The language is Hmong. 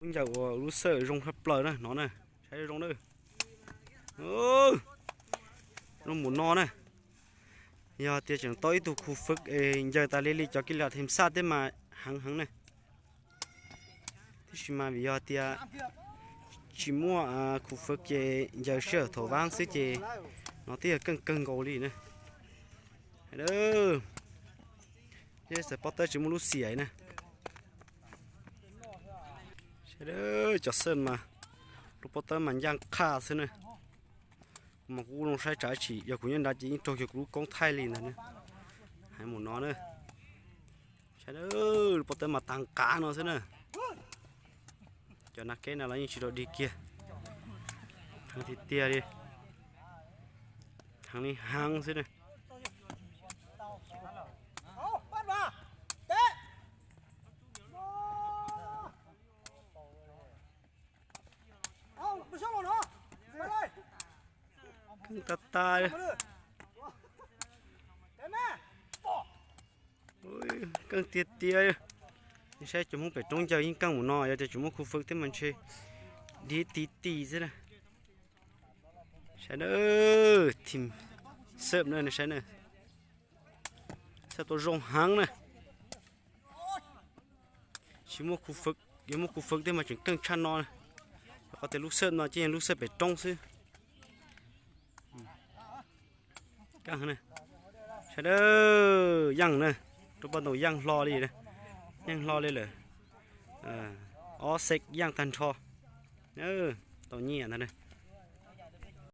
Lub ncaws uas lub xawb zoo tshaj plaws na no na, saib zoo na. Zoo mus no na. Yog tias tseem tau ib tug khu fwv es ncaws tas li li cov kis las them xaj thiab mas heev heev na. Tiam sis mas vim yog tias tsis muaj khu fwv ces ncaws sij hawm thaum vab xwb ces no twb yog keej kawg nkaus li na. Hais dab, txawm pob tawb tsis muaj lub xiam na. Saib dab, cov xawb mas, lub pob tawb mas ncaj qha xwb na. Kuv mas kuv zoo saib tsam sim yog kuv nyob nrad ces yeej raug kiag kuv lub koob thaij li ntag na. Hais mus no na. Saib dab, lub pob tawb mas tag nqav no xwb na. Cov nag keb no los yeej tsis rau dig kiag. Heev tiag tiag li. Heev li heev xwb na. Keej tas tas. Keej tiag tiag. Saib cov Hmoob pem roob ncaws yeej keej mus no, yog tias tsis muaj khu fwv thiab mas ntshe dig ti ti xwb na. Saib na, tim xawb na, saib na. Xawb tau zoo heev na. Tsis muaj khu fwv, yog muaj khu fwv thiab mas tseem keej tshaj no. Qhov tias lub xawb no ces yog lub xawb pem roob xwb. Saib dab, yeej na, rau paj ntaus yeej hlo li, yeej hlo li lawm. Ob xev yeej tag nrho. Tau nyiaj ntag.